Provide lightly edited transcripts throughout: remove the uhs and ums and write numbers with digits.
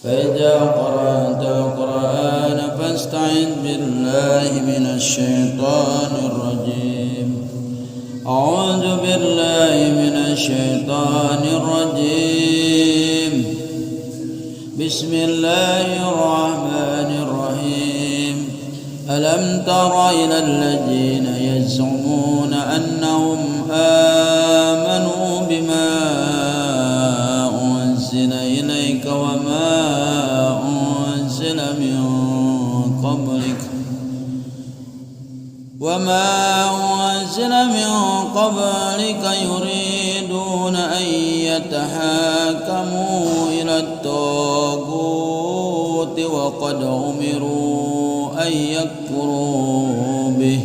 فإذا قرأت القرآن فاستعذ بالله من الشيطان الرجيم. أعوذ بالله من الشيطان الرجيم. بسم الله الرحمن الرحيم. ألم تر إلى الذين يزعمون أنهم آمنوا بما أنزل إليك وما أنزل من قبلك وما أنزل من قبلك يريدون أن يتحاكموا إلى الطاغوت وقد أمروا أن يكفروا به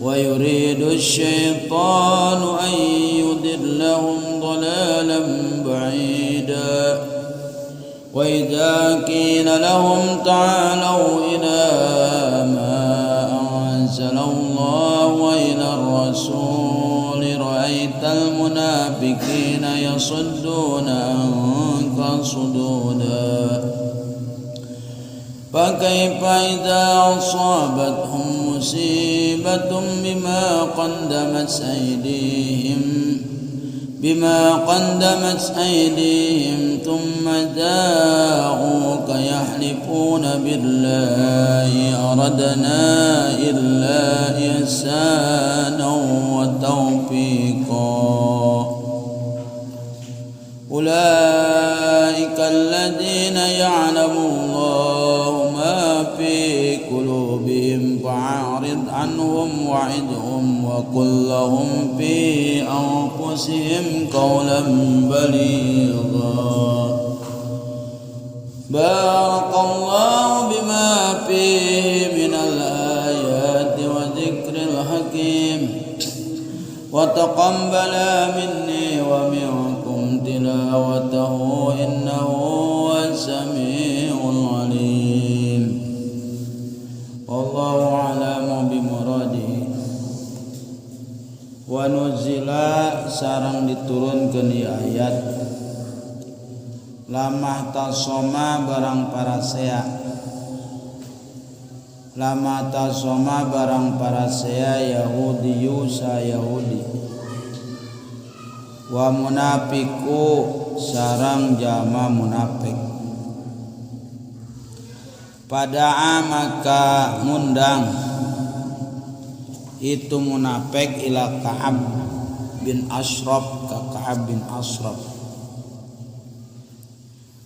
ويريد الشيطان أن يضلهم ضلالا بعيدا. وإذا قيل لهم تعالوا إلى ما أنزل الله وإلى الرسول رأيت المنافقين يصدون عنك صدودا. فكيف إذا أصابتهم مصيبة بما قدمت أيديهم ثم جاءوك يحلفون بالله أردنا إلا إحسانا وتوفيقا. أولئك الذين يعلم الله ما في قلوبهم فأعرض عنهم وعظهم وقل لهم في أنفسهم قولا بليغا. بارك الله بما فيه من الآيات وذكر الحكيم وتقبل مني ومنكم تلاوته إنه هو السميع العليم. والله أعلم بمراده. ونزل sareng diturunkeun ieu ayat لما اختصم barang parasea لما اختصم barang parasea يهودي sa Yahudi ومنافق sareng jalma munafik. فدعا maka ngundang itu munafik إلى Ka'ab bin Asyraf ka Ka'ab bin Asyraf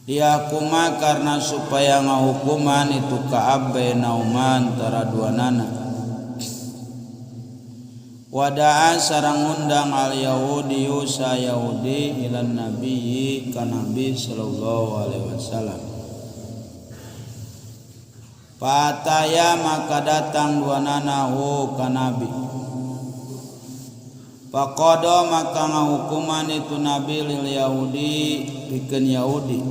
ليحكم karena supaya ngahukuman itu Ka'ab بينهما antara dua nana. ودعا sareng ngundang اليهودي sa Yahudi إلى النبي ka Nabi sallallahu alaihi wasallam. فأتيا maka datang dua nana hu ka Nabi. فقضى maka ngahukuman itu Nabi لليهودي pikeun Yahudi.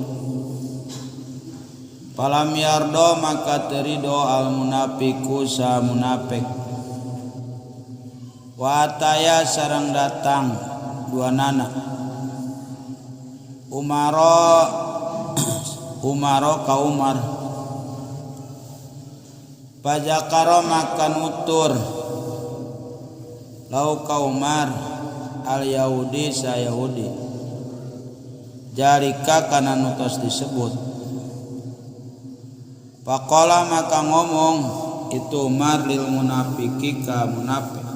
فلم يرض maka teu rido المنافق sa munafik. وأتيا sareng datang dua nana عمر عمر ka Umar. فذكر maka nutur له ka Umar اليهودي sa Yahudi ذلك kana nu tos disebut. فقال maka ngomong itu Umar للمنافق ka munafik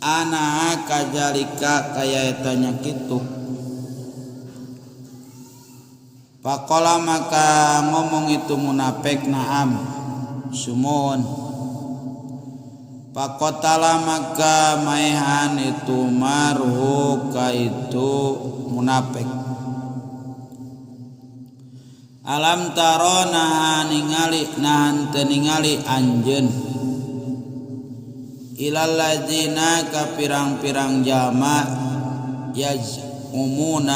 أنا كذلك kaya eta nya kitu. فقال maka ngomong itu munafik نعم sumuhun. فقتل maka maehan itu Umar ه ka itu munafik. ألم تر naha ningali naha teu ningali anjeun إلى الذين ka pirang-pirang jalma يزعمون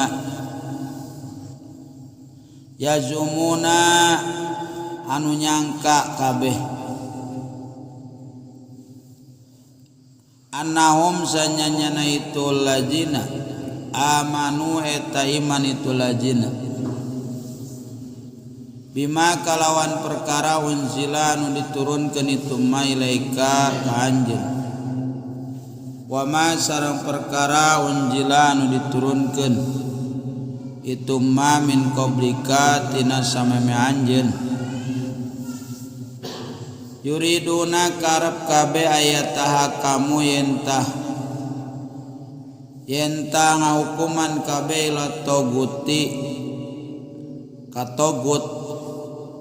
يزعمون anu nyangka kabeh أنهم sanyanyana itu الذين آمنوا eta iman itu الذين. Bima kalawan perkara unzila nu diturunkeun itu ma ilaika ka anjeun wa ma sareng perkara unzila nu diturunkeun itu ma min qablika tina sameme anjeun. Yuriduna karep kabeh aya tahakamu yenta ngahukuman kabeh ila toguti katogut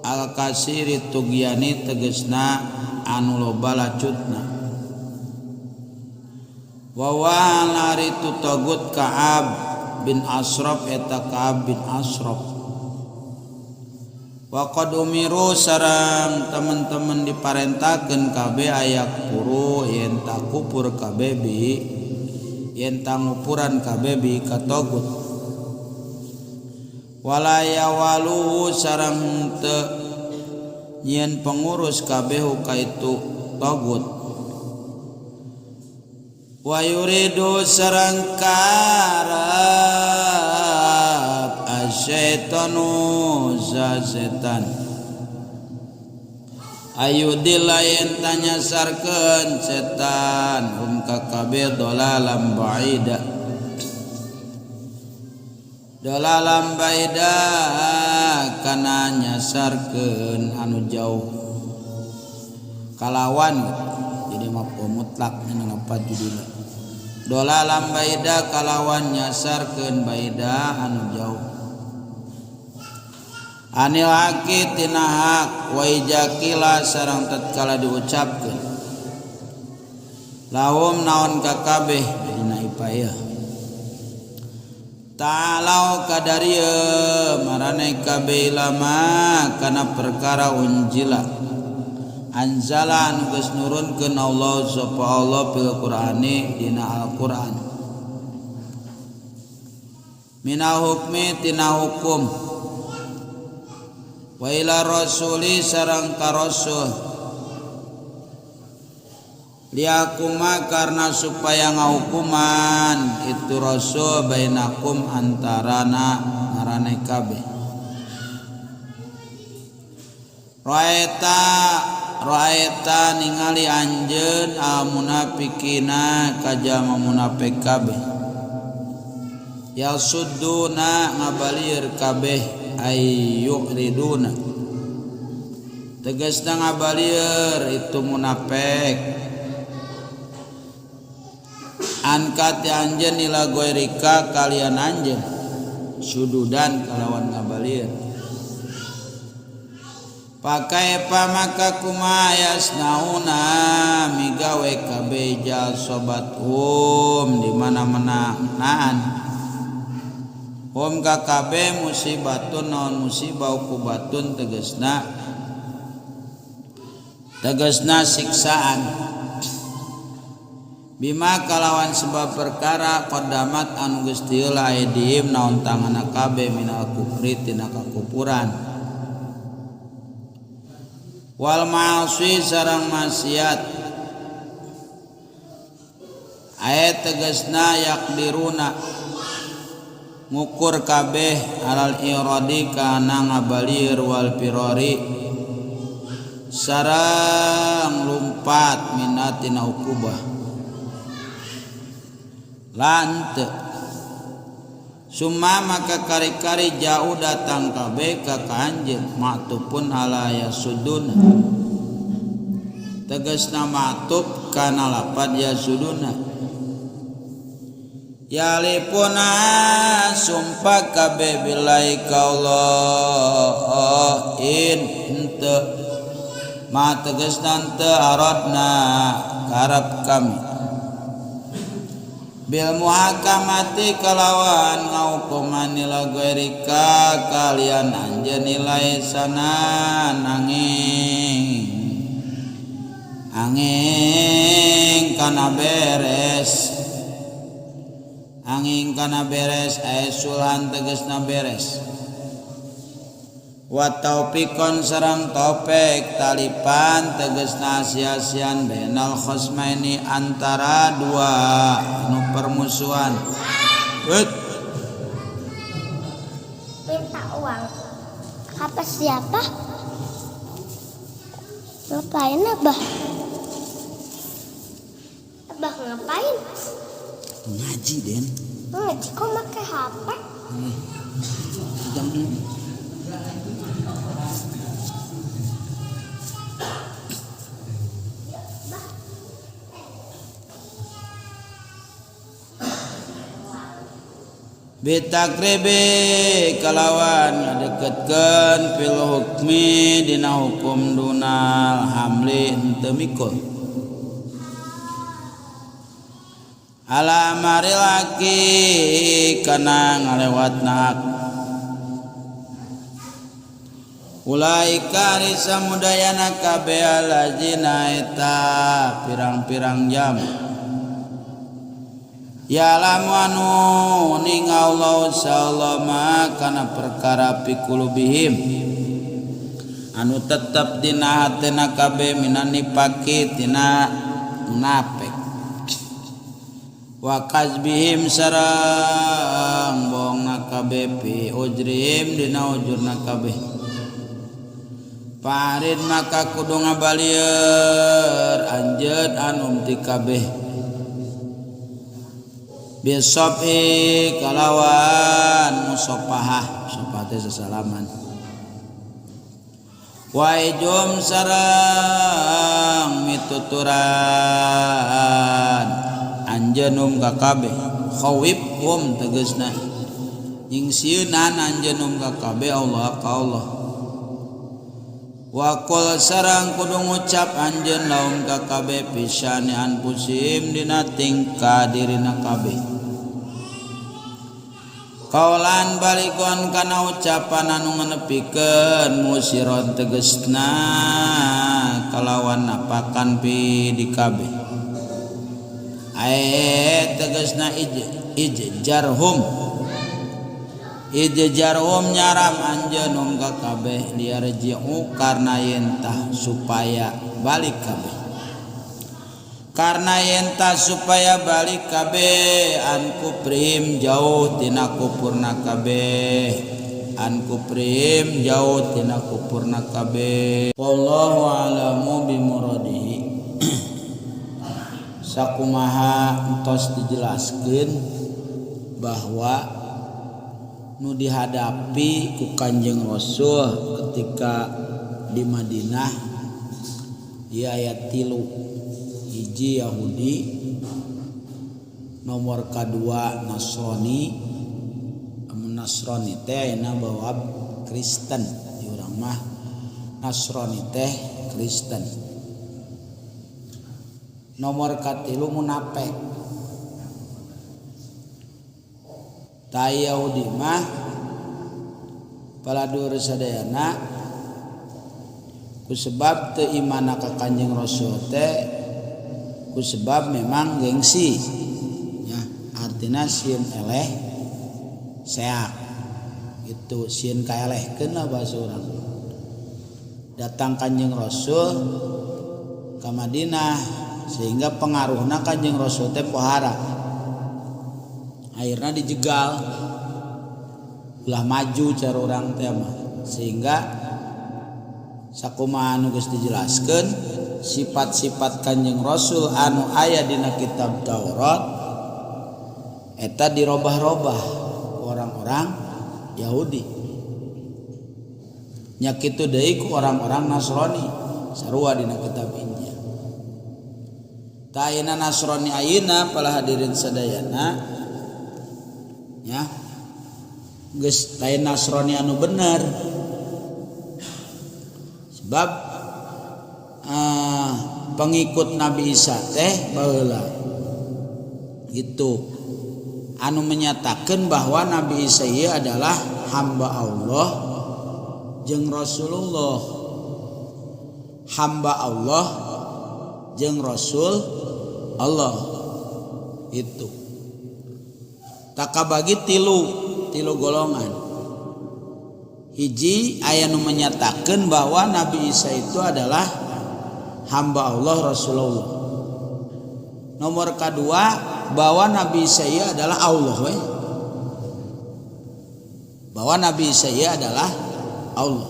al kasiri tugyani tegesna anu loba lacutna wa wa itu togut Ka'ab bin Ashraf eta Ka'ab bin Ashraf. Wa qad umiru sareng teman-teman diparentakeun kabeh ayakfuru yen takufur kabeh bi yen tangupuran kabeh bi katogut wala yawalu sareng teu nyieun pengurus kabeh ka itu togut. Wa yuridu sareng karep asyaitanu setan ayudilla yen tanyasarkeun setan hum ka kabeh dolalam ba'ida dolalam baida kana nyasarkeun anu jauh kalawan jadi maf'ul mutlak anu lapat judulna dolalam baida kalawan nyasarkeun baida anu jauh anil haqi tina hak wa ijakila sareng tatkala diucapkeun lahum naon ka kabeh dina ipaya ta'alau kadarieu marane kabeh lama kana perkara unjila anzala anu geus nurunkeun Allah sapa Allah fil Qur'ani dina Al-Qur'an minal hukmi tina hukum wa ila rasuli sareng ka rasul liyakuma karena supaya ngahukuman itu rasul bainakum antarana marane kabeh. Ra'aita ningali anjeun al munafikina ka jalma munafik kabeh yasudduna ngabalieur kabeh ayyuriduna tegasna ngabalieur itu munafik angkat anjeun ila goirika kalian anjeun sududan kalawan ngabalieur pakai pamaka kumaha yasnauna migawe kabeh jal sobat hum di mana-mana naan hum ka kabeh musibatun naon musibah ukubatun tegasna tegasna siksaan bima kalawan sebab perkara qaddamat anu geus tieula aidihim naon tanganna kabeh minal kufri tina kakufuran wal ma'asi sareng maksiat ayat tegasna yakdiruna ngukur kabeh alal iradi kana ngabalir wal firari sareng lumpat minatina ukubah lante summa maka kari-kari jauh datang kabeh ka anjeun maktupun ala yasuduna tegasna maktub kana lapad yasuduna yalipuna sumpah kabeh billahi ka Allah in henteu ma tegasna henteu aradna karep kami bil muhakamati kalawan ngahukuman nila goirika kalian anjeun nilai sana nanging angin kana beres angin kana beres aya sulhan tegasna beres wa taufiqon sareng taufik talipan tegasna sia-sian bainal khosmaini antara dua nu permusuhan. Minta uang. HP. Apa siapa? Ngapain Abah? Abah ngapain? Ngaji, Den. Ngaji kok pakai HP? Jam bitakribi kalawan ngadeketkeun fil hukmi dina hukum dunal hamli henteu mikul ala marilaki kana ngalewatna hak ulaika ari samudayana kabeh allazina eta pirang-pirang jam ya lamu anu ning Allah sallama kana perkara pikulubihim anu tetep dina hatena kabeh minan nipaki tina munafik wa kazbihim sareng bohongna kabeh fi ujrihim dina ujurna kabeh parid maka kudu ngabalieur anjeun anu ti kabeh bisofi kalawan musopahah sopah teh sesalaman waijum sareng mituturan anjeunum ka kabeh khawif hum tegasna nyingsieunan anjeunum ka kabeh Allah ka Allah wa qul sareng kudu ngucap anjeun laum ka kabeh pisane anfusim dina tingkah dirina kabeh kaulan balikon kana ucapan anu nganepikeun musiron tegesna kalawan napakan pi di kabeh ae tegesna ijjarhum ijjarhum nyaram anjeunum ka kabeh liarji'u karna yentah supaya balik kabeh karena yenta supaya balik kabeh an kuprihim jauh tina kupurna kabeh an kuprihim jauh tina kupurna kabeh wallahu a'lamu bimuradihi. Sakumaha entos dijelaskeun bahwa nu dihadapi ku Kanjeng Rasul ketika di Madinah di ayat 3 hiji Yahudi nomor kedua Nasrani amun Nasrani teh ayeuna bawa Kristen di urang mah Nasrani teh Kristen nomor katilu munafik ta Yahudi mah paladur sadayana kusebab teu imana ka Kanjeng Rasul teh kusebab memang gengsi ya artinya sieun eleh seak itu sieun kaelehkeun lah bahasa urang datang Kanjeng Rasul ka Madinah sehingga pengaruhna Kanjeng Rasul teh pohara akhirnya dijegal ulah maju cara urang teh mah sehingga sakumaha anu geus dijelaskeun sifat-sifat Kanjeng Rasul anu aya dina kitab Taurat eta dirobah-robah orang-orang Yahudi nya kitu deui ku orang-orang Nasrani sarua dina kitab Injil. Tah ayeuna Nasrani ayeuna para hadirin sadayana ya geus lain Nasrani anu bener sebab pengikut Nabi Isa teh baheula gitu anu menyatakan bahwa Nabi Isa ieu adalah hamba Allah jeung Rasulullah hamba Allah jeung Rasul Allah itu takabagi tilu golongan. Hiji aya nu menyatakan bahwa Nabi Isa itu adalah hamba Allah Rasulullah. Nomor kedua bahwa Nabi Isa adalah Allah we. Bahwa Nabi Isa adalah Allah.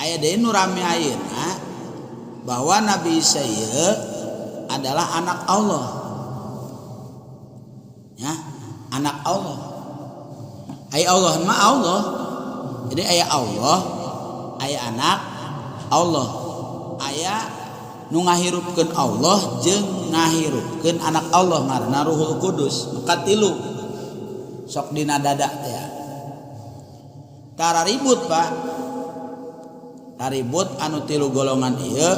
Aya deui nu rame ayeuna bahwa Nabi Isa ieu adalah anak Allah. Ya, anak Allah. Aya Allah mah Allah. Jadi aya Allah, aya anak Allah. Aya nu ngahirupkeun Allah jeung ngahirupkeun anak Allah ngaranna Ruhul Kudus. Maka tilu sok dina dada teh. Tara ribut, Pak. Taribut anu tilu golongan ieu,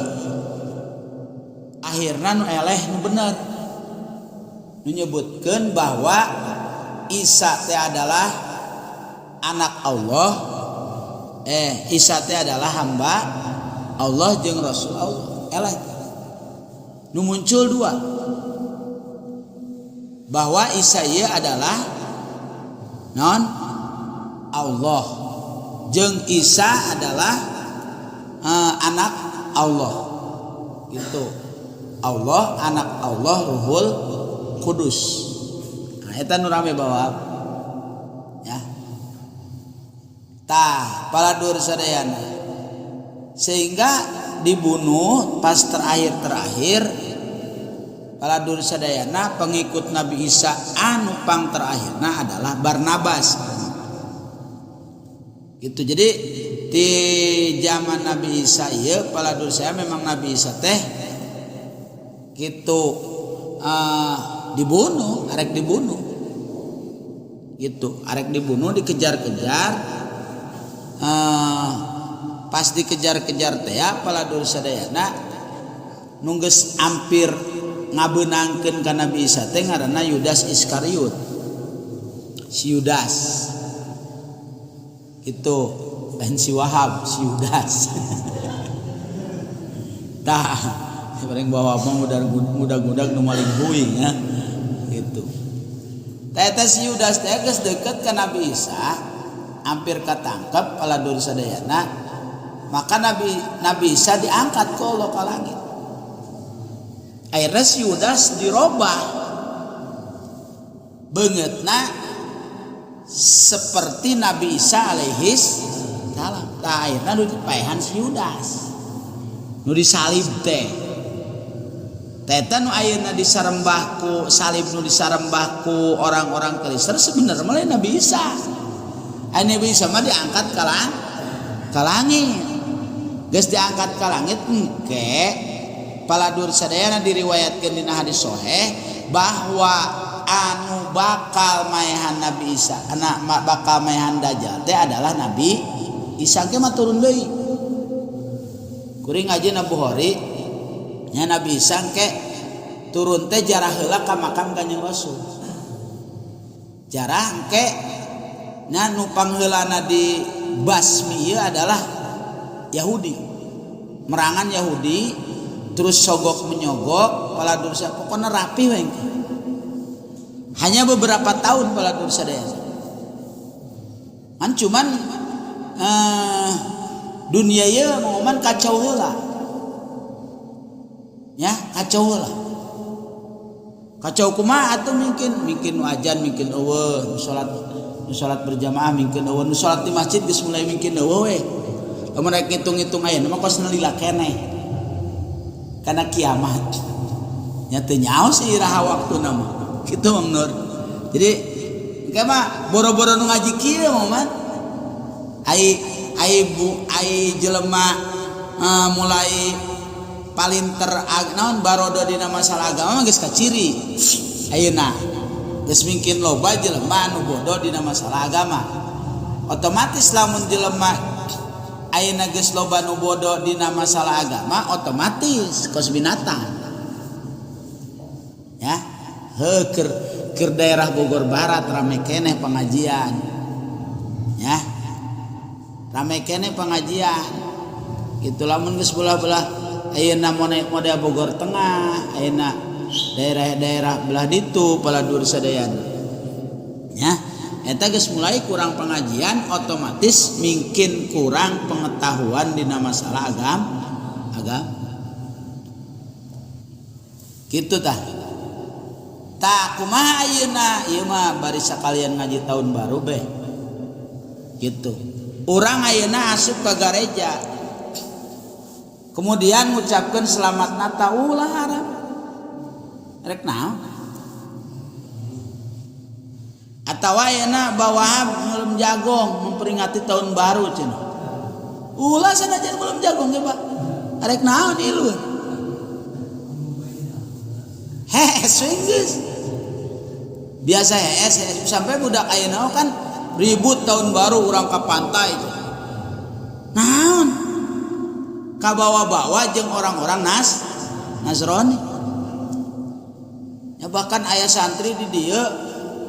akhirna nu eleh nu bener. Nu nyebutkeun bahwa Isa teh adalah anak Allah, Isa teh adalah hamba Allah jeung Rasul Allah. Eleh. Nu muncul dua. Bahwa Isa ieu adalah non Allah jeung Isa adalah anak Allah gitu. Allah, anak Allah, Ruhul Kudus. Nah, eta nu rame bawa ya. Tah, para dulur sadayana, sehingga dibunuh pas terakhir-terakhir, para dulur sadayana, pengikut Nabi Isa anu pang terakhirna adalah Barnabas gitu. Jadi di zaman Nabi Isa ieu, para dulur, saya memang Nabi Isa teh gitu dibunuh, arek dibunuh gitu, arek dibunuh, dikejar-kejar. Pas dikejar-kejar teh ya, para dulur sadayana, nu geus hampir ngabeunangkeun ka Nabi Isa teh ngaranna Yudas Iskariot, si Yudas itu, lain si Wahab, si Yudas. Tah, paling bawa mah mudah-mudah nu maling huing ya gitu. Teh si Yudas teh geus deket ka Nabi Isa, hampir katangkep, para dulur sadayana. Maka Nabi Nabi Isa diangkat ke Allah ke langit. Akhirnya si Yudas dirobah beungeutna seperti Nabi Isa alaihis salam. Tah, akhirnya nu dipaehan si Yudas nu disalib teh. Teta nu ayeuna disarembah ku salib, nu disarembah ku orang-orang Kristen, sebenarnya mah Nabi Isa. Aya Nabi Isa mah diangkat ka langit. Geus diangkat ka langit engke, para dulur sadayana, diriwayatkeun dina hadis sahih bahwa anu bakal maehan Nabi Isa, anak bakal maehan Dajjal teh adalah Nabi Isa. Ke mah turun deui. Kuring ngaji na Bukhari nya, Nabi Isa ke turun teh jarah heula ka makam Kanjeng Rasul. Jarah engke nya, nu pangheulana di basmi ieu adalah Yahudi. Merangan Yahudi terus sogok menyogok, para dulur, pokoknya rapi we engke. Hanya beberapa tahun, para dulur sadaya. Kan cuman dunia ieu momen kacau heula. Ya, kacau heula. Kacau kumaha atuh? Mungkin mungkin nu ajan mungkin euweuh, nu salat, nu salat berjamaah mungkin euweuh, nu salat di masjid geus mulai mungkin euweuh we. Lamun rek ngitung-ngitung ayeuna mah kos lila keneh. Karena kiamat. Nya teu nyaho sih iraha waktuna mah. Kitu, Mang Nur. Jadi engke mah boro-boro nu ngaji kieu mah man. Ai ai bu ai jelema mulai paling ter naon barodo dina masalah agama mah geus kaciri. Ayeuna geus mungkin loba jelema anu bodoh dina masalah agama. Otomatis lamun jelema ayeuna geus loba nu bodoh dina masalah agama, otomatis kos binatang. Ya, heuh, keur keur daerah Bogor Barat rame keneh pengajian. Ya. Rame keneh pengajian. Gitu lamun geus belah-belah ayeuna model Bogor Tengah, ayeuna daerah-daerah belah ditu, para dulur sadayana. Ya, eta geus mulai kurang pengajian, otomatis mungkin kurang pengetahuan dina masalah agama. Gitu tah. Tah, kumaha ayeuna? Ieu mah bari sakalian ngaji tahun baru beh. Gitu. Urang ayeuna asup ke gereja. Kemudian ngucapkeun selamat Natal ulah haram. Rek naon? Atawa ayeuna bawa belum jagong memperingati tahun baru cenah. Ulah sanajan belum jagong ge Pak. Arek naon ieu? Hees we geus. Biasa hees, hees sampai budak ayeuna kan ribut tahun baru urang ka pantai. Naon? Kabawa-bawa jeung orang-orang Nasrani. Ya bahkan aya santri di dieu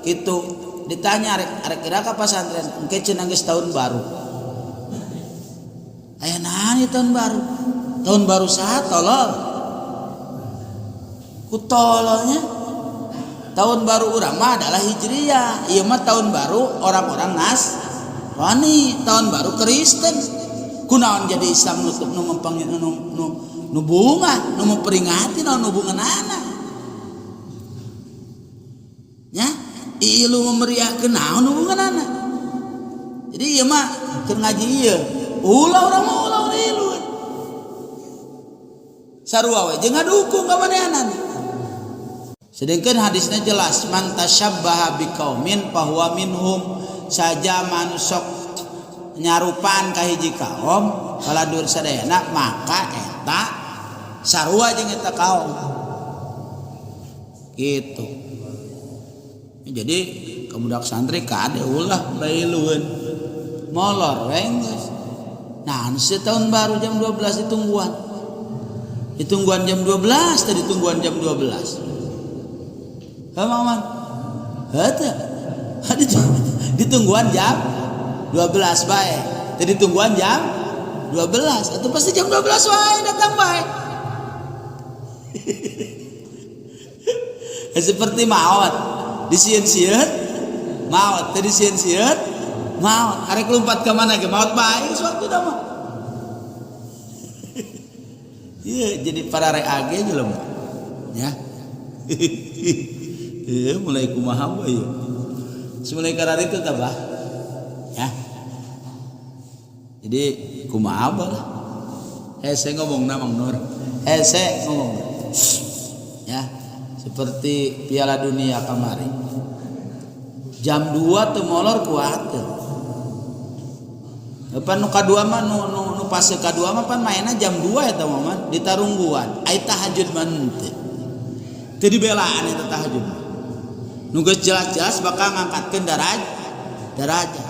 kitu ditanya arek kira ka pasantren engke cenah geus tahun baru. Aya naon ieu tahun baru? Tahun baru saha tolol? Ku tololnya. Tahun baru urang mah adalah Hijriah. Ieu mah tahun baru orang-orang Nasrani, tahun baru Kristen. Kunaon jadi Islam nutup nu mempeng nu, nu, nu bunga, nu memperingati nu hubunganana. Ya, ilu memeriahkeun naon hubunganana. Jadi ieu mah keur ngaji ieu, ulah urang mah ulah ilu. Sarua we jeung ngadukung ka manehanana. Sedangkan hadisnya jelas, man tasyabbaha biqaumin fahuwa minhum, saja manusok nyarupan ka hiji kaum kaladur sadayana maka eta sarua jeung eta kaum. Gitu. Jadi kemudak santri kade ulah bailueun. Molor we geus. Nah, tahun baru jam 12 ditungguan. Ditungguan jam 12 tadi tungguan jam 12. Heuh Maman. Heuh teu. Ditungguan jam 12 bae. Tadi tungguan jam 12 atau pasti jam 12 wae datang bae. Seperti maot. Disieun-sieun maot, tadi disieun-sieun maot. Arek lompat ke mana ge maot bae geus waktu dah mah. Ieu jadi para reage jelema. Ya. Ieu mulai kumaha we ieu. Mulai kararitu tah bah. Ya. Jadi kumaha lah. Hese ngomongna Mang Nur. Hese ngomong. Ya, seperti Piala Dunia kemarin. Jam 2 teu molor kuat. Pan nu kadua mah nu fase kadua mah pan mainna jam 2 eta mah man ditarungguan. Ai tahajud mah henteu. Teu dibelaan eta tahajud. Nu geus jelas-jelas bakal ngangkatkeun derajat.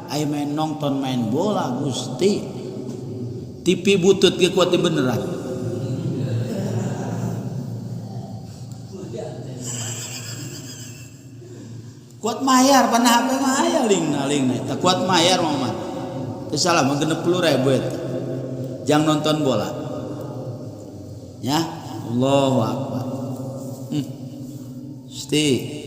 Ai main nonton main bola Gusti. TV butut ge kuat beneran. Kuat mayar pan HP mah aya lingna lingna eta kuat mayar mah man. Teu salah mah 60.000 eta. Jang nonton bola. Ya, Allahu akbar. Gusti.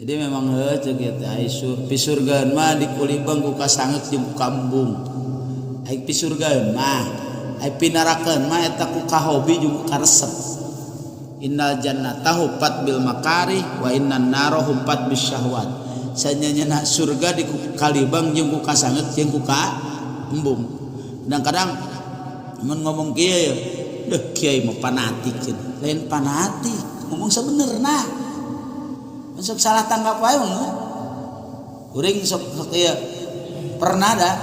Jadi memang heuh ceuk ieu teh ai pisurgaeun mah dikulibeng ku kasangeuk jeung ku kambung. Ai pisurgaeun mah, ai pinarakeun mah eta ku kahobi jeung ku karesep. Innal jannata hufat bil makarih wa innan nara hufat bis syahwat. Sanyanyana surga di kalibang jeung ku kasangeuk jeung ku kaembung. Kadang-kadang mun ngomong kieu ya, deuh kiai mah fanatik cenah. Lain fanatik, ngomong sabenerna. Sok salah tanggap wae mah. Kuring sok ieu pernah da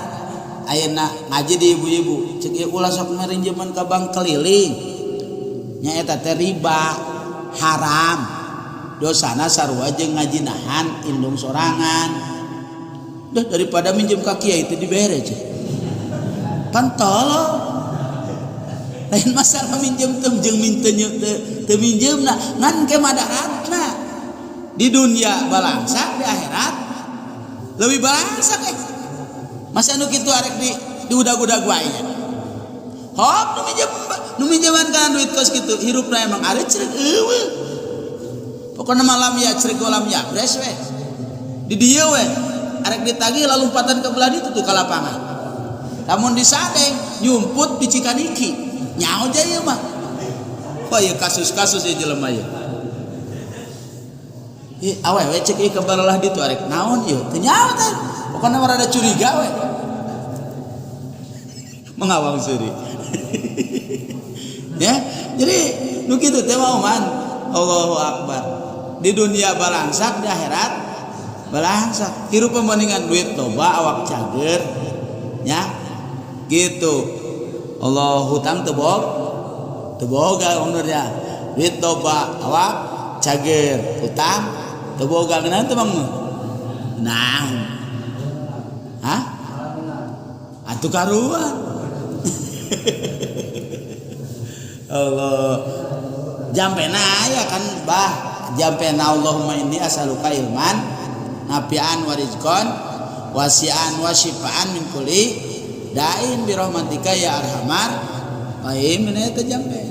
ayeuna ngaji di ibu-ibu, ceuk ieu ulah sok marinjeman ka bank keliling. Nya eta teh riba, haram. Dosana sarua jeung ngajinahan indung sorangan. Duh daripada minjem ka kiai teh dibere cek. Pan tolol. Lain masalah minjem teu jeung minteu teu minjemna, ngan ke madaratna. Di dunia balangsa, di akhirat lebih balangsa eh. Masa nu kitu arek di udag-udag wae nya. Hop nu minjeman kana duit kos kitu, hirupna emang are cerek eueuh. Pokona malam ya cerek golam ya bres we. Di dieu we arek ditagih lalumpatan ke belah ditu tuh ka lapangan. Lamun disadeng nyumput di Cikaniki. Nyaho ja ieu mah. Wah ieu kasus-kasus ieu jelema ieu. Ih awewe cek ieu kabaralah ditu arek naon ieu? Teu nyaho teh. Pokona mah rada curiga we. Mengawang suri. Ya, jadi nu kitu teh mah man. Allahu akbar. Di dunia balangsak, di akhirat balangsak. Hirup pembandingan duit loba awak cager. Ya. Gitu. Allah hutang teu boga umurnya. Duit loba awak cager, hutang teu boga ngeunah teu Bang? Nah. Hah? Atuh karuan. Allah. Jampena aya kan bah, jampena Allahumma inni as'aluka ilman nafi'an wa rizqan wasi'an wa syifaan min kulli da'in bi rahmatika ya arhamar rahimin eta jampe.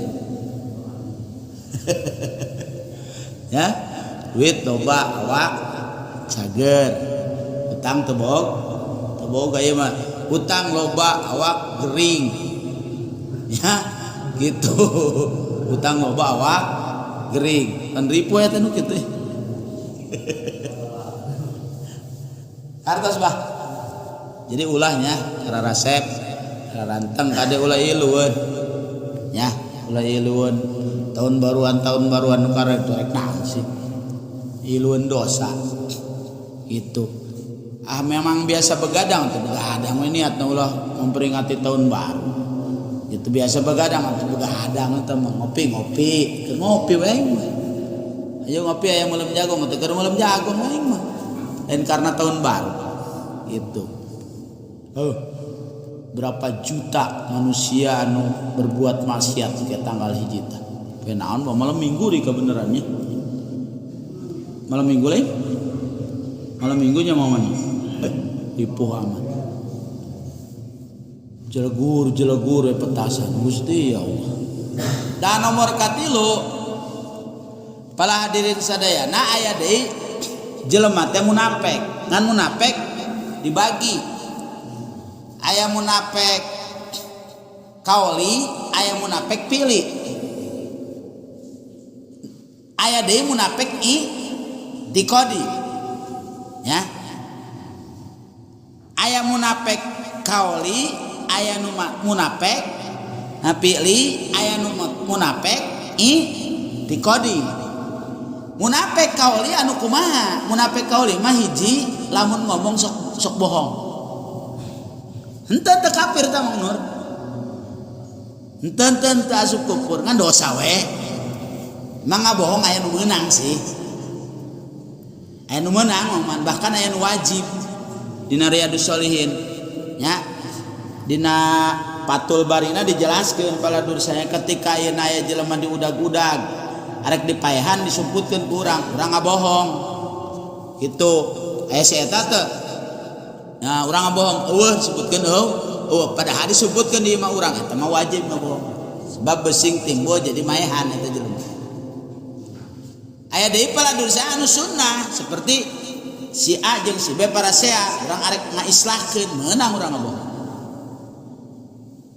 Ya, duit loba awak cager, utang teu boga ieu mah, utang loba awak gering. Ya, gitu. Utang loba awak gering. Kan ripu eta nu kitu. Hartos bah. Jadi ulahnya cara resep, cara ranteng kade ulah ilueun. Ya, ulah ilueun. Tahun baruan nu karek rek naon sih. Ilueun dosa. Gitu. Ah memang biasa begadang tuh, begadang we niatna ulah memperingati tahun baru. Itu biasa begadang atau begadang eta mah ngopi-ngopi, keur ngopi we aing mah. Ayo ngopi aya meuleum jagung teh keur meuleum jagung aing mah. Lain karena tahun baru. Gitu. Oh, berapa juta manusia anu berbuat maksiat ke tanggal hiji teh. Poe naon malam minggu di kebenarannya. Malam minggu lain? Malam minggunya mau mana? Ripuh amat. Jelegur-jelegur petasan Gusti ya Allah. Dan nomor katilu para hadirin sadayana aya deui jelema teh munafik. Ngan munafik dibagi. Aya munafik kaoli, aya munafik pilih. Aya deui munafik i dikodi. Ya. Aya munafik kaoli, aya nu munafik pilih, aya nu munafik i dikodi. Munafik kaoli anu kumaha? Munafik kaoli mah hiji lamun ngomong sok bohong. Henteu teu kafir tah Mang Nur. Henteu teu asup kufur ngan dosa we. Emang ngabohong aya nu meunang sih. Aya nu meunang man, bahkan aya nu wajib dina Riyadhus Shalihin nya. Dina Fathul Barina dijelaskeun pala dursanya ketika ayeuna aya jelema diudag-udag arek dipaehan disumputkeun ku urang, urang ngabohong. Gitu. Aya si eta teu. Nah, urang ngabohong, eueuh disebutkeun eueuh, padahal disebutkeun di imah urang eta mah wajib ngabohong. Sebab besing timbul jadi maehan eta jelema. Aya deui pala dursa anu sunnah seperti si A jeung si B parasea, urang arek ngaislahkeun, meunang urang ngabohong.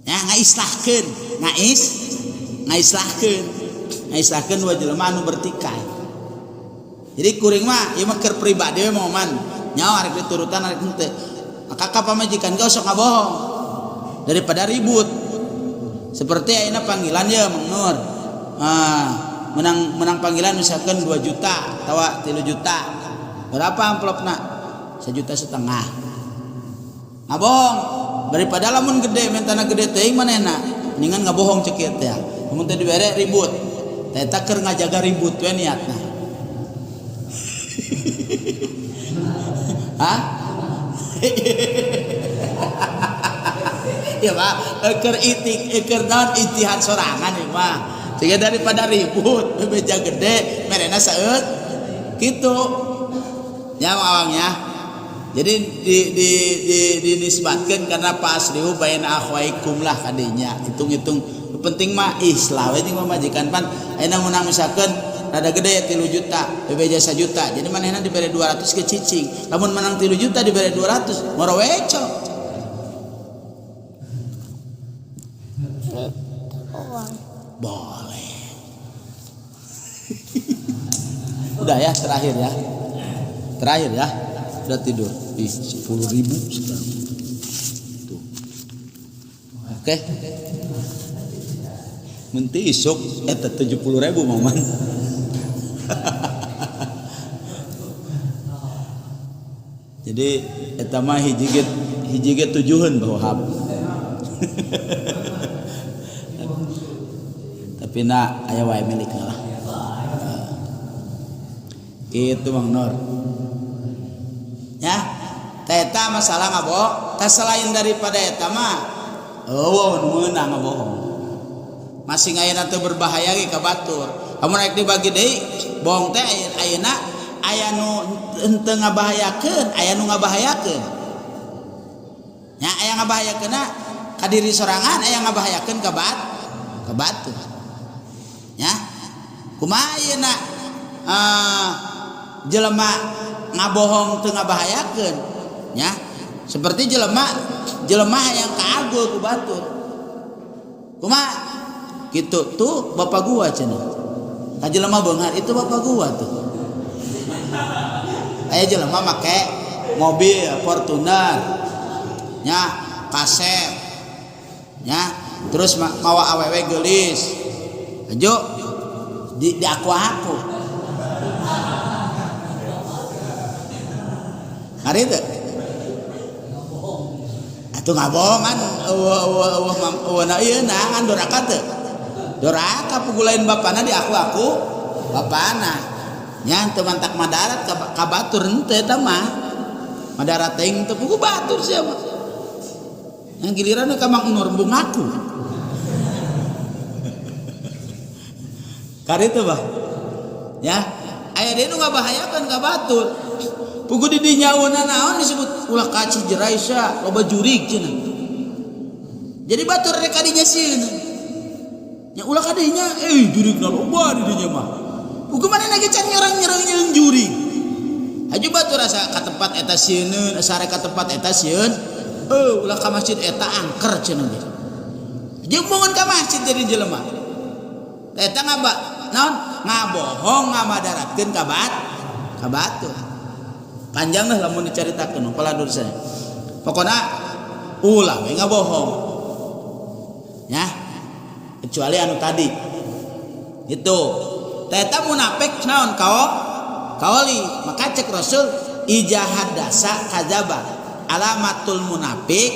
Ya ngaislahkeun, ngaislahkeun, ngaislahkeun dua jelema anu bertikai. Jadi kuring mah ieu mah keur pribadi we mah man. Nyawa arek diturutan arek henteu. Maka ka pamajikan ge sok ngabohong daripada ribut. Seperti ayeuna panggilan ye Mang Nur. Ah, menang panggilan misalkan 2 juta atawa 3 juta. Berapa amplopna? 1,5 juta. Ngabohong daripada lamun gede mentana gede teuing manehna. Mendingan ngabohong cek ieu teh. Lamun teu dibere ribut. Teh eta keur ngajaga ribut we niatna. Hah? Ya Pak, keur itik keur naon ijtihad sorangan ieu mah. Sehingga daripada ribut bebeja gede merena saeut kitu. Ya awangnya. Jadi dinisbatkeun karena paslihu baina akhwaikum lah kadinya. Hitung-hitung penting mah islah we jeung pamajikan pan ayeuna menang misalkeun rada gede 3 juta, bebeja 1 juta. Jadi manehna dibere 200 ke cicing. Lamun menang 3 juta dibere 200, moro weco. Boleh. Udah ya terakhir ya. Terakhir ya. Udah tidur. Ih, 10.000 sekarang. Tuh. Oke. Mun teu isuk eta 70.000 momen. Jadi eta mah hiji ge tujuheun bahwa hab. Tapi na aya wae milikna lah. Itu Bang Nur. Ya, eta masalah ngabohong. Tah selain daripada eta mah eueuh nu meunang ngabohong. Masing ayeuna teu berbahaya ge ka batur. Lamun rek dibagi deui, bohong teh ayeuna aya nu henteu ngabahayakeun, aya nu ngabahayakeun. Nya aya ngabahayakeunna ka diri sorangan, aya ngabahayakeun ka ka batur. Nya kumaha ayeuna jelema ngabohong teu ngabahayakeun, nya seperti jelema yang kaagul ku batur. Kumaha? Gitu tuh bapak gua cenah. Ka jelema beunghar itu bapak gua tuh. Aya jelema make mobil Fortuner, nya kasep, nya terus mawa awewe geulis. Ajo di aku-aku. Ngari teu? Atuh ngabohongan eueuh na ieu na ngan doraka teu. Doraka pugulain bapana di aku-aku bapana. Nya teu mantak madarat ka batur henteu eta mah. Madarat teuing teu pugu batur sia mah. Yang giliran ka Mang Nur embung ngaku. Kari teu bah. Ya, aya deui nu ngabahayakeun ka batur. Pugu di dinya nyauna naon disebut ulah ka Cijerai sia loba jurig cenah. Jadi batur rek ka dinya sieun. Nya ulah ka dinya jurigna loba di dinya mah. Pugu manehna ge can nyerang-nyerang jeung jurig. Haju batur asa ka tempat eta sieun, asa rek ka tempat eta sieun. Ulah ka masjid eta angker cenah ge. Jeung bangun ka masjid jadi jelema. Eta ngaba naon? Ngabohong ngamadaratkeun ka ka batur. Panjang lah lamun dicaritakeun pala saya. Pokona ulah we ngabohong. Ya. Kecuali anu tadi. Itu. Eta munafik naon kaoli. Maka cek Rasul ijahadasa kadzaba. Alamatul munafik,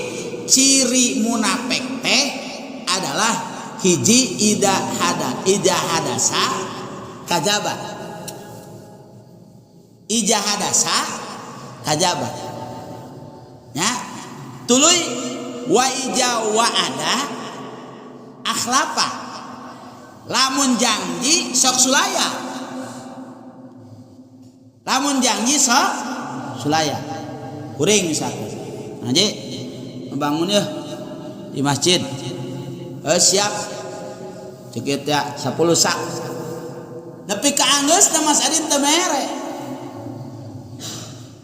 ciri munafik teh adalah hiji ida hada, ijahadasa kadzaba. Ijahadasa kadzaba. Ya. Tuluy wa ija wa'ada akhlafa. Lamun janji sok sulaya. Lamun janji sok sulaya. Kuring misalkan. Haji bangun ya di masjid. Siap. Cekit ya 10 sak. Nepi ka anggeus na Mas Adin teu mere.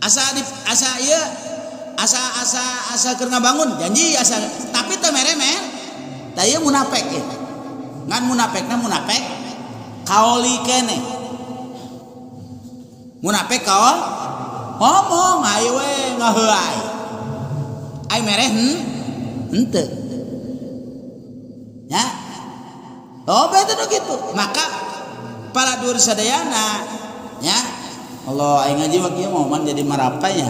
Asa di, asa ieu asa asa asa keur ngabangun janji asa tapi teu mere mer. Tah ieu munafik ieu. Ngan munafekna munafik kaoli kene. Munafik kaol ngomong ayo we ngaheuay. Ai mere henteu. Ya. Oh beda nu kitu. Maka para dur sadayana ya. Allah aing ngaji mah kieu momen jadi marapanya.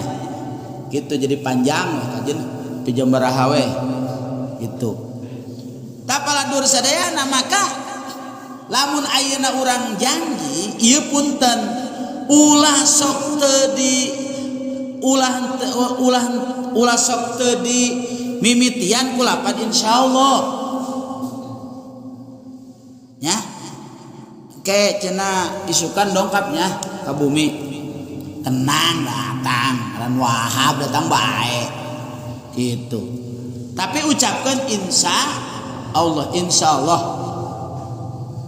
Gitu jadi panjang lah kajian pijam baraha we. Gitu. Ta para dur sadayana maka lamun ayeuna urang janji ieu punten ulah sok teu di ulah ulah ulah sok teu di mimitian ku lapan insyaallah. Ya. Ke cenah isukan dongkapnya ka bumi. Tenang datang, ran Wahab datang bae. Gitu. Tapi ucapkan insya Allah, insyaallah.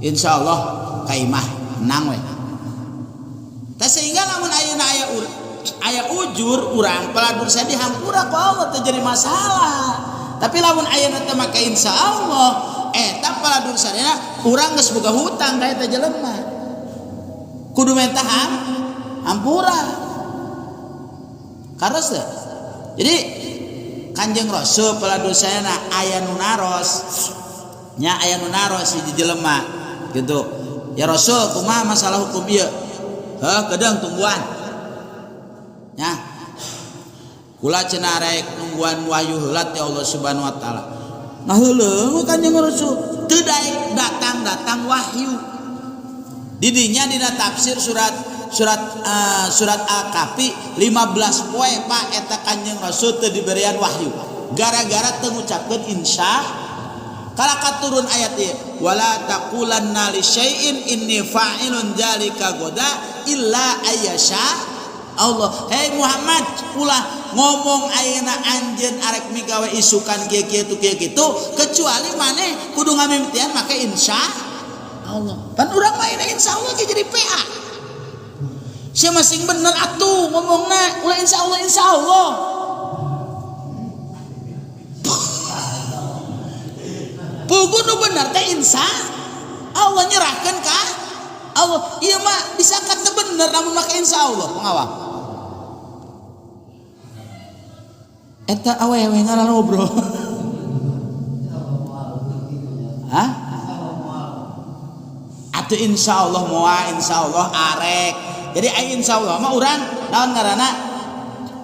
Insyaallah kaimah tenang we. Tah sehingga lamun ayeuna aya ujur urang peladur saya dihampura ku Allah teu jadi masalah. Tapi lamun ayeuna teh make insyaallah eta paladur sadayana urang geus boga hutang ka eta jelema. Kudu menta hampura. Karos teh. Jadi Kanjeng Rasul paladur sadayana aya nu naros. Nya aya nu naros hiji jelema gitu. Ya Rasul, kumaha masalah hukum ieu? Heuh, kedeung tungguan. Nya. Kula cenah rek nungguan wahyu heula ti Allah Subhanahu wa taala. Nah heuleung Kanjeng Rasul, teu daek datang-datang wahyu. Didinya dina tafsir surat surat surat Al-Kahfi 15 poe Pak eta Kanjeng Rasul teu diberian wahyu. Gara-gara teu ngucapkeun insya kalaka turun ayat ieu wala taqulanna li syai'in inni fa'ilun dzalika ghoda illa ayyasha Allah. Hei Muhammad, ulah ngomong ayeuna anjeun arek migawe isukan kieu kieu tu kieu kitu kecuali maneh kudu ngamimitian make insya Allah. Pan urang mah ayeuna insya Allah ge jadi PA. Sia masing bener atuh ngomongna ulah insya Allah insya Allah. Pugu nu bener teh insya Allah nyerahkeun ka Allah. Ieu mah disangka teu bener namun make insya Allah pengawang. Eta awewe ngaranobro. Hah? Atuh insya Allah moal insya Allah arek. Jadi ai insya Allah mah urang naon ngaranna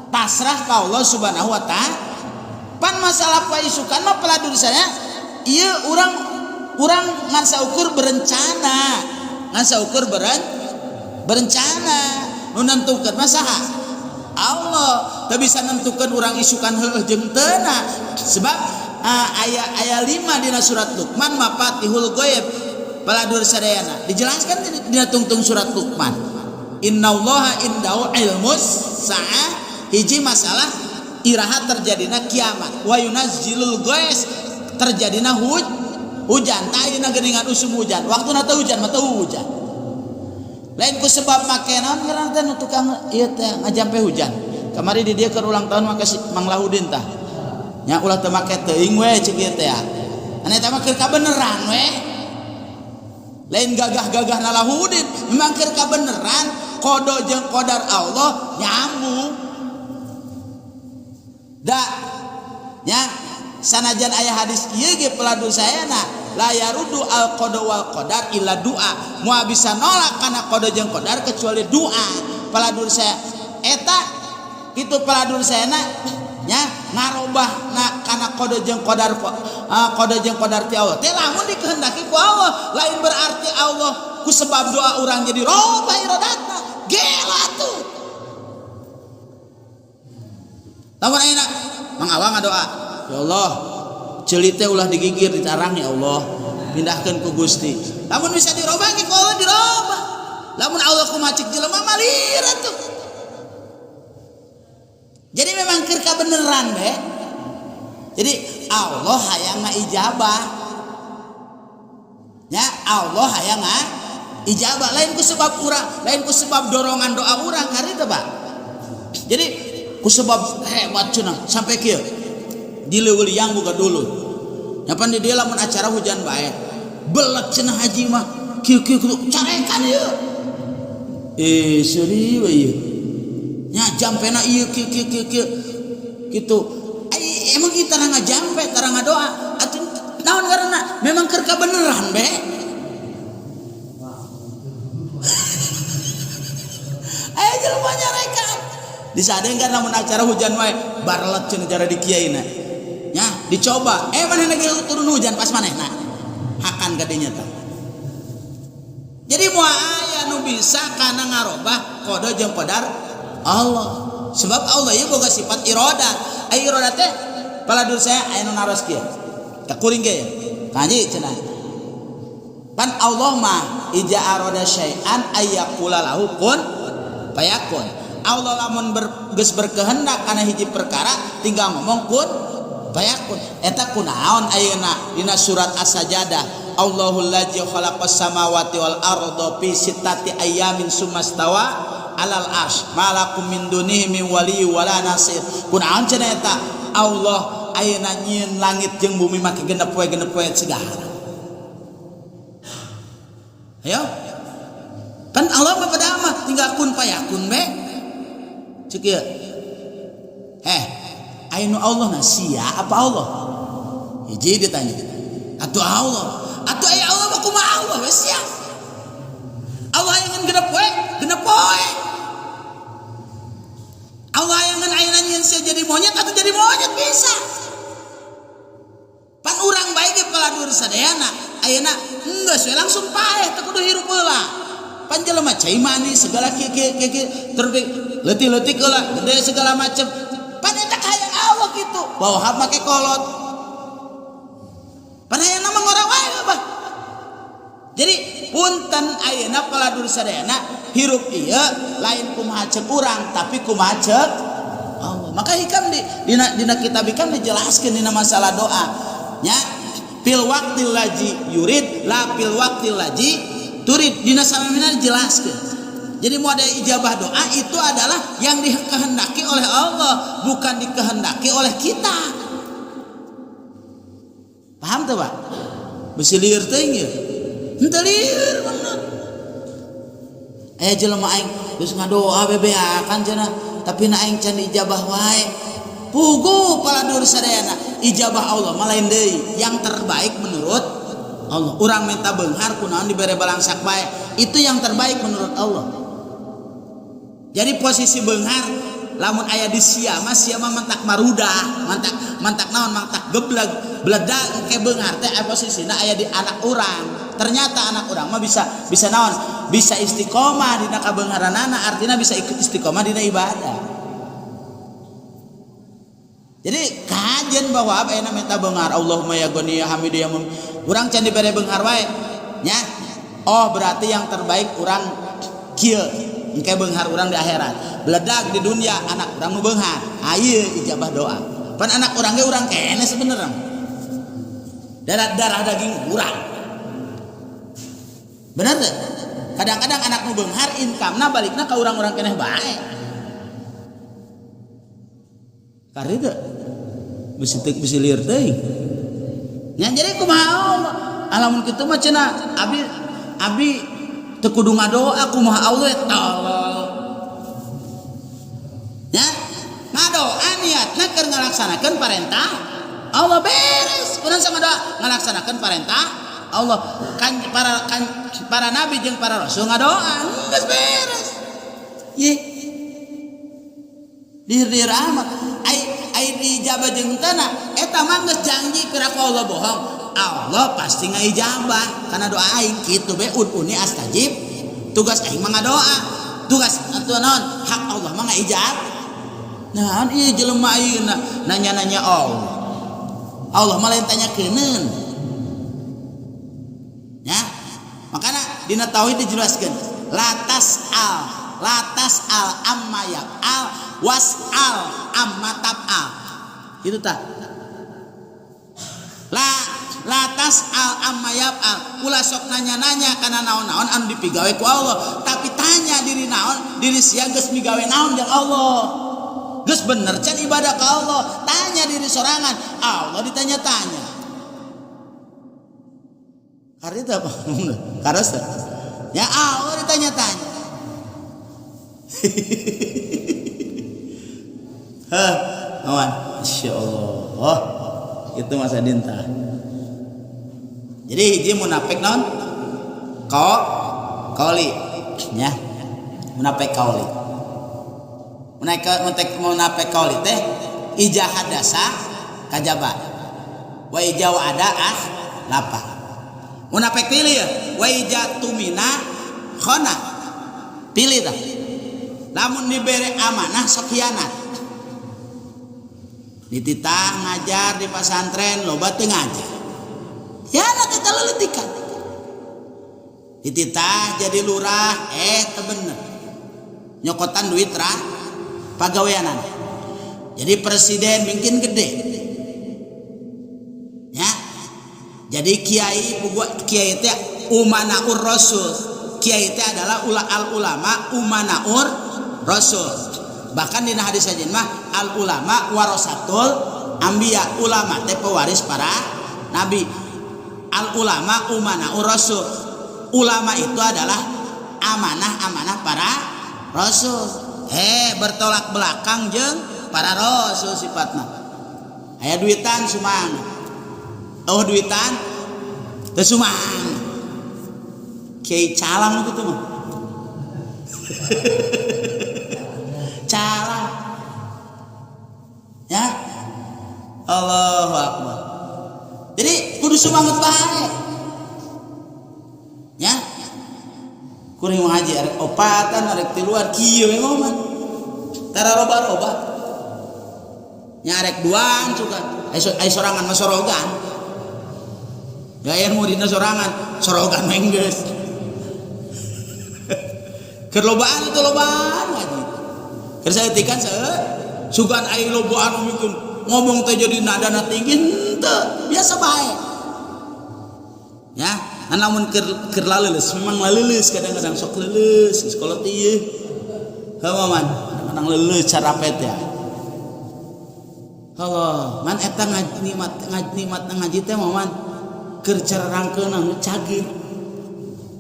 pasrah ka Allah Subhanahu wa taala. Pan masalah paisukan mah peladur saya ieu urang urang ngan saukur berencana. Ngan saukur berencana. Nu nentukeun mah saha? Allah. Teu bisa nentukeun urang isukan heueuh jeung teu na. Sebab aya 5 dina surat Luqman mafatihul ghaib paladur sadayana. Dijelaskan dina tungtung surat Luqman. Innallaha indahu ilmus saah. Hiji masalah iraha terjadina kiamat. Wa yunazzilul ghais terjadina hujan. Tah ayeuna geuningan usum hujan. Waktuna teu hujan mah teu hujan. Lain ku sebab make naon ngaranna teh nu tukang ieu teh ngajampe hujan. Kamari di dieu keur ulang tahun make si Mang Lahudin tah. Nya ulah teu make teuing we ceuk ieu teh. Ane eta mah keur kabeneran we. Lain gagah-gagah na Lahudin, memang keur kabeneran qada jeung qadar Allah nyambung. Da nya sanajan aya hadis ieu ge peladu sayana la yarudu al qada wal qadar illa doa. Moal bisa nolak kana qada jeung qadar kecuali doa. Peladur saya eta itu peladur sayana nya ngarobah na kana qada jeung qadar qada jeung qadar ti Allah. Teh lamun dikehendaki ku Allah, lain berarti Allah ku sebab doa urang jadi robah iradatna. Gela tuh. Lamun ayeuna Mang Awang ngadoa, ya Allah, ceuli teh ulah digigir ditarang ya Allah, pindahkeun ku Gusti. Lamun bisa dirobah ku Allah dirobah. Lamun Allah kumaha cek jelema malir atuh. Jadi memang keur kabeneran be. Jadi Allah hayang ngaijabah. Ya Allah hayang ngaijabah lain ku sebab urang, lain ku sebab dorongan doa urang hari teh Pak. Jadi ku sebab hebat cenah sampai kieu. Di leuweung boga dulu. Nyapan di dieu lamun acara hujan bae. Belet cenah haji mah kieu kieu kieu carekan ieu. Seuri we ieu. Nya jampena ieu kieu kieu kieu kieu. Kitu. Ai emang ieu tara ngajampe, tara ngadoa. Atuh naon ngaranna? Memang keur kabeneran be. Aya jelema nyarekan. Disadengkan lamun acara hujan wae barlet cenah cara di kiaina. Nya dicoba, manehna ge turun hujan pas manehna. Hakan gadinya tah. Jadi moal aya nu bisa kana ngarobah qada jeung qadar Allah. Sebab Allah ieu boga sifat iradat. Ai iradat teh paladur saya aya nu naros kieu. Ka kuring ge. Kanji cenah. Pan Allah mah ija arada syai'an ayyaqula lahu kun fayakun. Allah lamun geus berkehendak kana hiji perkara tinggal ngomong kun fayakun. Eta kunaon ayeuna dina surat As-Sajdah Allahul ladzi khalaqas samawati wal arda fi sittati ayyamin sumastawa alal arsy ma lakum min dunihi min waliyyin wala nasir. Kunaon cenah eta Allah ayeuna nyieun langit jeung bumi make genep poe segala. Ayo. Kan Allah mah pada mah tinggal kun payakun be. Cek ieu. Ayeuna Allah na sia apa Allah? Hiji ditanya. Atuh Allah. Atuh aya Allah mah kumaha Allah we sia. Allah hayangeun genep poe, genep poe. Allah hayangeun ayeuna nyieun sia jadi monyet atau jadi monyet bisa. Pan urang bae ge paladur sadayana ayeuna enggeus we langsung paeh teu kudu hirup heula. Pan jelema cai manis segala kieu kieu kieu terbit leutik-leutik heula gede segala macem. Pan eta hayang Allah kitu. Bawa make kolot. Pan hayang mah ngora wae bah. Jadi punten ayeuna paladur sadayana hirup ieu lain kumaha ceuk urang tapi kumaha ceuk Allah. Maka hikam di dina kitab hikam dijelaskeun dina masalah doa. Nya fil waqtil lazi yurid la fil waqtil lazi turid dina samemehna dijelaskeun. Jadi mau ada ijabah doa itu adalah yang dikehendaki oleh Allah, bukan dikehendaki oleh kita. Paham tuh, Pak? Besi lieur teuing ieu. Henteu lieur bener. Aya jelema aing geus ngadoa bebeakan cenah, tapi na aing can diijabah wae. Puguh paladur sadayana, ijabah Allah mah lain deui, yang terbaik menurut Allah. Urang minta beunghar kunaon dibere balangsak bae, itu yang terbaik menurut Allah. Jadi posisi beunghar lamun aya di sia mah sia mah mantak marudah, mantak mantak naon, mantak gebleg, bledag ke beunghar teh aya posisina aya di anak urang. Ternyata anak urang mah bisa bisa naon? Bisa istiqomah dina kabeungharanana, artinya bisa ikut istiqomah dina ibadah. Jadi kajen bahwa apa ayeuna minta beunghar Allahumma ya ghani ya hamid ya mum. Urang can dibere beunghar wae nya. Oh berarti yang terbaik urang kieu engke beunghar urang di akhirat. Beledag di dunia anak urang nu beunghar. Ayeuna ijabah doa. Pan anak urang ge urang kene sebenarnya. Darah daging urang. Benar teh? Kadang-kadang anak nu beunghar income-na balikna ka urang-urang keneh bae. Kari teu? Bisi teu bisi lieur teuing. Nya jadi kumaha Allah? Alamun kitu mah cenah abi abi teu kudu ngadoa kumaha Allah tolol. Nya ngadoa niatna keur ngalaksanakeun parentah Allah beres. Kunaon sama doa ngalaksanakeun parentah Allah kan para nabi jeung para rasul ngadoa geus beres. Ye. Dir-dir amat ai ai diijabah jeung tanah eta mah geus janji keur aku Allah bohong. Allah pasti ngaijabah karena doa aing kitu be uduni astajib. Tugas aing mah ngadoa. Tugas atuh naon? Hak Allah mah ngaijab. Naon ieu jelema ayeuna nanya-nanya Allah. Allah mah lain tanyakeunkeun. Ya. Makana dina tauhid dijelaskeun latas al amma yaf'al was'al amma taf'al. Itu tah. La latas al amma yaf'al. Ulah sok nanya-nanya kana naon-naon anu dipigawe ku Allah, tapi tanya diri naon, diri sia geus migawe naon jeung Allah. Geus bener can ibadah ka Allah, tanya diri sorangan, Allah ditanya-tanya. Karena itu apa? Karena ya Allah ditanya-tanya. Hah, awan, Masya Allah. Itu masa dinta. Jadi hiji munafik non kauli, ya. Munafik kauli. Munafik kauli teh ija hadasa kajaba. Wa ija wa'ada ah lapa. Munafik pilih ya. Wa ija tumina khona. Pilih dah. Lamun dibere amanah sok khianat. Dititah ngajar di pesantren loba teu ngajar. Khianat eta leletikan. Dititah jadi lurah teu bener. Nyokotan duit ra pagaweanan. Jadi presiden mungkin gede. Ya. Jadi kiai kiai teh umanaur rasul. Kiai teh adalah al ulama umanaur rasul. Bahkan dina hadis aja mah al ulama warasatul anbiya, ulama teh pewaris para nabi. Al ulama umanaur rasul. Ulama itu adalah amanah-amanah para rasul. Bertolak belakang jeung para rasul sifatna. Aya duitan sumang. Oh duitan Teu sumanget. Kiai calang gitu mah. Calang. Ya. Allahu Akbar. Jadi kudu semangat bae. Ya. Kuring ngaji arek opatan arek tiluan kieu we mah. Tara roba-roba. Nya arek duaan suka. Ai sorangan mah sorogan. Gaya muridna sorangan, sorogan mah geus. Keur lobaan itu lobaan ngaji. Keur saeutikan saeutik sugan ai lobaan mungkin ngomong teh jadi nadana tinggi henteu, biasa bae. Ya, namun keur laleuleus, memang laleuleus kadang-kadang sok leuleus sekolah teh ieu. Heuh man, kadang-kadang leuleus carapet ya. Allah, man eta ngaji nikmat ngaji nikmat ngaji teh man keur cararangkeun anu cagir.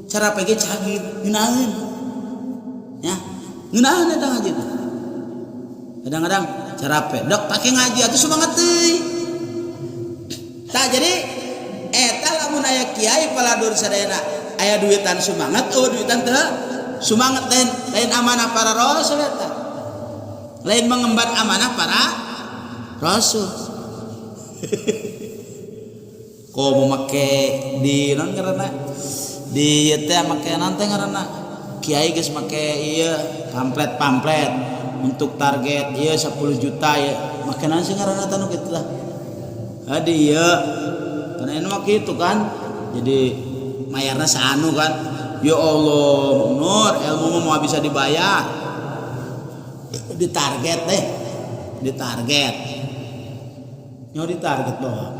Cara pege cagir, ngeunaheun. Ya, ngeunaheun eta ngaji teh. Kadang-kadang carape, dok pakai ngaji atuh semangat teuing. Tah jadi eta lamun aya kiai paladur sadayana aya duitan semangat, eueuh duitan teu semangat, lain lain amanah para rasul eta. Lain mengemban amanah para rasul. Kok mau make di non karena di ieu teh make naon teh ngaranna kiai geus make ieu pamflet-pamflet untuk target ieu 10 juta ya make naon sih ngaranna teh nu kitu lah. Hadi ieu karena ini mah kitu kan jadi mayarna saanu kan. Ya Allah, Nur, ilmu mah bisa dibayar. Di target deh, di target. Nyo di target doang.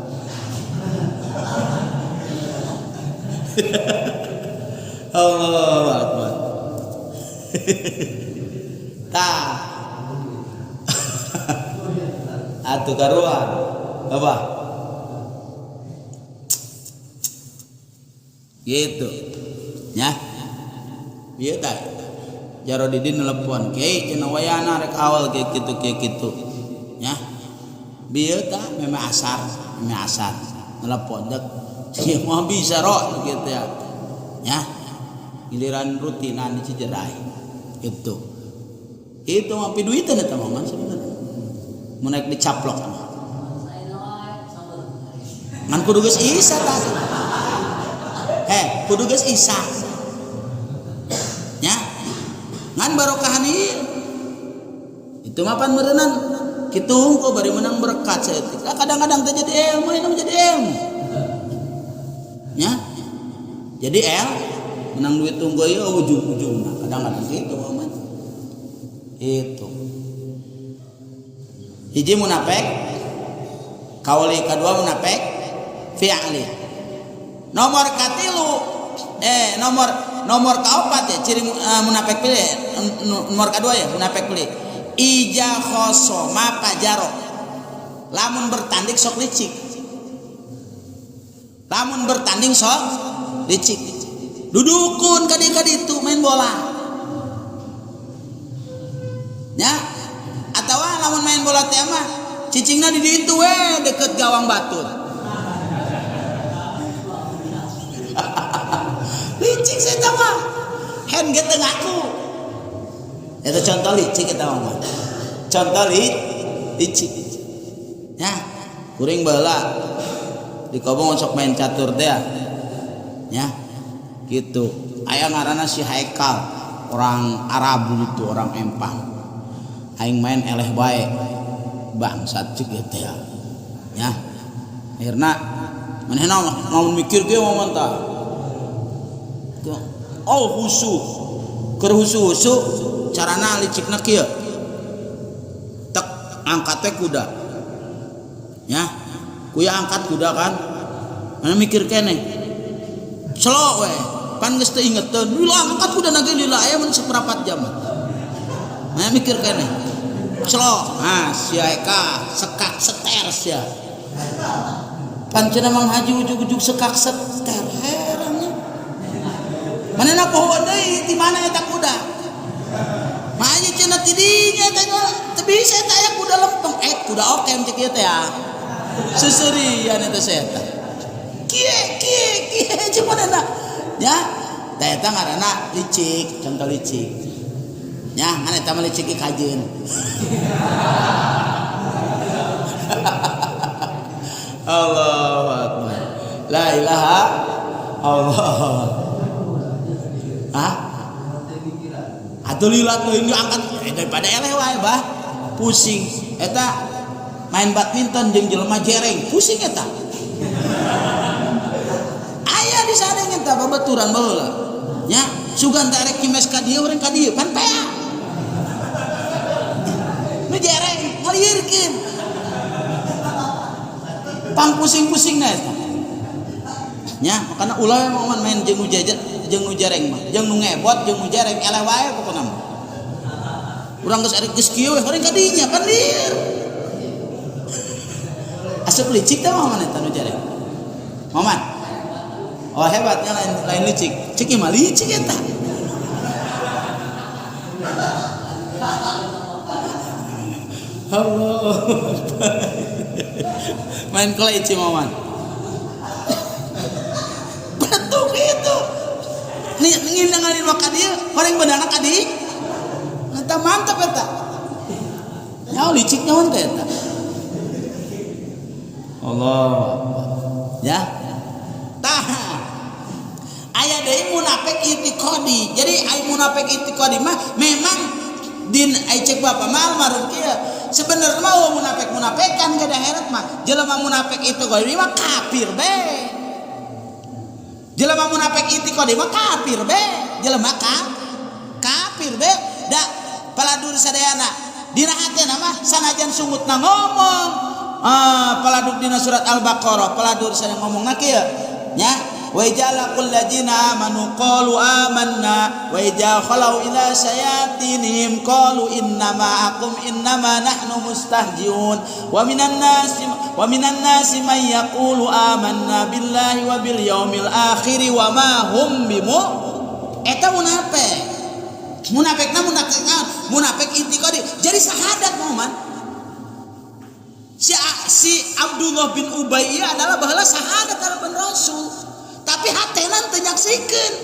Allahu Akbar. Tah. Atuh karuan. Apa? Gitu. Ya. Ieu tah. Jaro Didin telepon, "Kiai cenah wayana rek awal kieu kitu kieu kitu." Ya. Bieu tah meme asar, meme asar. Telepon dek. Ieu mah bisa ro gitu ya. Ya. Giliran rutinan di Cijerai. Gitu. Itu mah piduiteun eta mah sebenarnya. Mun naik dicaplok. Ngan kudu geus isa tah. Heh, kudu geus isa. Ya. Ngan barokahan ieu. Itu mah pan meureunnan kitu hungkul bari menang berkat saeutik. Kadang-kadang teh jadi ilmu, ini jadi ilmu. Ya. Jadi menang duit tunggu ieu ujung-ujungna kadang-kadang kitu mah. Itu. Hiji munafik, kauli kadua munafik fi'li. Nomor katilu nomor kaopat ya ciri munafik pilih nomor kadua ya munafik pilih. Ija khosoma pajaro. Lamun bertanding sok licik. Lamun bertanding sok licik. Dudukun kadi-kadi itu main bola. Ya, atawa lamun main bola teh mah cicingna di ditu we deket gawang batur. Licik saya mah. Hand ge teu ngaku. Eta contoh licik eta mah. Contoh licik. Ya, kuring baheula di kobong sok main catur teh ya. Ya. Gitu. Aya ngaranna si Haikal, orang Arab gitu, orang Empang. Aing main eleh bae. Bangsat cik ieu teh ya. Ya. Akhirna manehna mau mikir ge mah tah. Oh husu. Keur husu-husu carana licikna kieu. Tek angkat teh kuda. Ya. Kuya angkat kuda kan. Mana mikir keneh. Selo we. Pan geus teu ingeteun. Lila angkat kuda na ge lila aya mun seperempat jam. Mana mikir keneh. Selo. Ah sia eka sekak seter sia. Pan cenah Mang Haji ujug-ujug sekak seter. Herannya. Manehna poho deui di mana eta kuda. Mah aya cenah ti dinya eta teu bisa eta aya kuda lempeng. Kuda okem cek ieu teh ya. Seserian eta setan. Kieu kieu kieu cek manehna. Ya, tah eta ngaranna licik, contoh licik. Ya, ngan eta mah licik kajeun. Allahu akbar. La ilaha Allah. Hah? Atuh lila teuing diangkat daripada eleh wae bah. Pusing. Eta main badminton jeung jelema jereng, pusing eta. Aya di sadeng eta babaturan baheula. Nya, sugan teh rek nyemes ka dieu urang ka dieu pan pea. Nu jereng ngalieurkeun. Pang pusing-pusingna eta. Nya, makana ulah we mah main jeung nu jajet, jeung nu jereng mah, jeung nu ngebot, jeung nu jereng eleh wae pokona mah. Urang geus arek geus kieu we horeng ka dinya pan lieur. Asup licik teh mah eta nu jereng. Maman. Oh hebatnya lain licik. Cik mah licik eta. Allah. Main keleci Maman. Betul gitu. Nih ngindangalin maka dia, horeng bedana ka dieu. Eta mantap eta. Nyaho licik nyaho teh eta. Allah. Ya. Tah. Aya deui munafik i'tiqadi. Jadi aya munafik i'tiqadi mah memang din ai cek bapak mah almarhum kieu. Sebenarnya mah munafik-munafikan ge akhirat mah. Jelema munafik i'tiqadi mah kafir be. Jelema munafik i'tiqadi mah kafir be. Jelema kafir be. Da paladur sadayana dina hatena mah sanajan sungutna ngomong. Paladuk dina surat Al-Baqarah paladur sadaya ngomongna kieu nya. Wa jalaqul ladzina amanu qalu amanna wa idza khalau ila sayatinihim qalu inna ma'akum innama nahnu mustahzi'un wa minan nasi may yaqulu amanna billahi wa bil yaumil akhir wa ma hum bimu. Eta munafik. Munafikna munafik munafik i'tiqadi. Jadi sahadat Muhammad. Si Abdullah bin Ubay adalah baheula sahadat harapan Rasul. Tapi hatena teu nyaksikeun.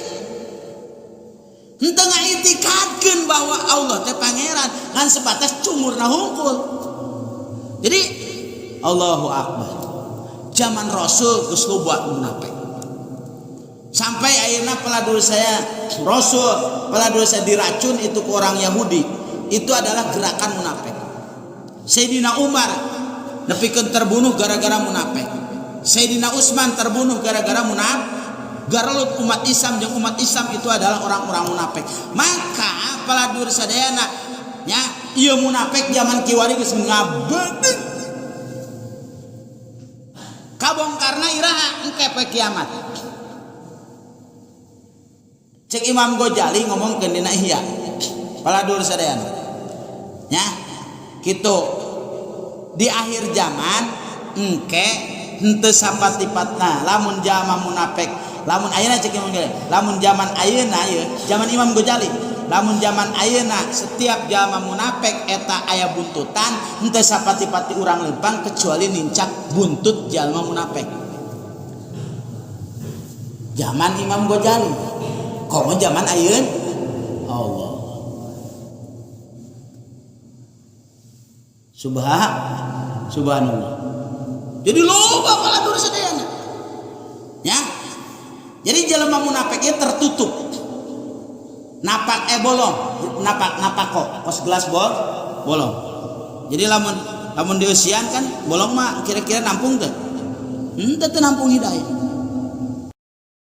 Henteu ngaitikadkeun bahwa Allah teh pangeran, ngan sebatas cungurna hungkul. Jadi Allahu Akbar. Zaman Rasul geus loba munafik. Sampai akhirnya peladur saya Rasul, peladur saya diracun itu ke orang Yahudi. Itu adalah gerakan munafik. Sayyidina Umar nepikeun terbunuh gara-gara munafik. Sayyidina Utsman terbunuh gara-gara munafik. Garelut umat Islam jeung umat Islam itu adalah orang-orang munafik. Maka paladur sadayana nya ieu munafik zaman kiwari geus ngabeudeg. Kabongkarna iraha engke poe kiamat. Cek Imam Ghazali ngomongkeun dina Ihya. Paladur sadayana. Nya kitu di akhir zaman engke henteu sapatipatna lamun zaman munafik. Lamun ayeuna cek Imam Ghazali, lamun zaman ayeuna ieu, zaman Imam Ghazali, lamun zaman ayeuna setiap zaman munafik eta aya buntutan henteu sapati-pati urang lempang kecuali nincak buntut jalma munafik. Zaman Imam Ghazali, komo zaman ayeuna Allah. Subhanallah. Jadi loba paladur sadayana. Ya. Jadi jelema munafiknya tertutup. Napak bolong, napak napako, kos gelas bolong. Jadi lamun dieusian kan bolong mah kira-kira nampung teh. Henteu teu nampung hidayah.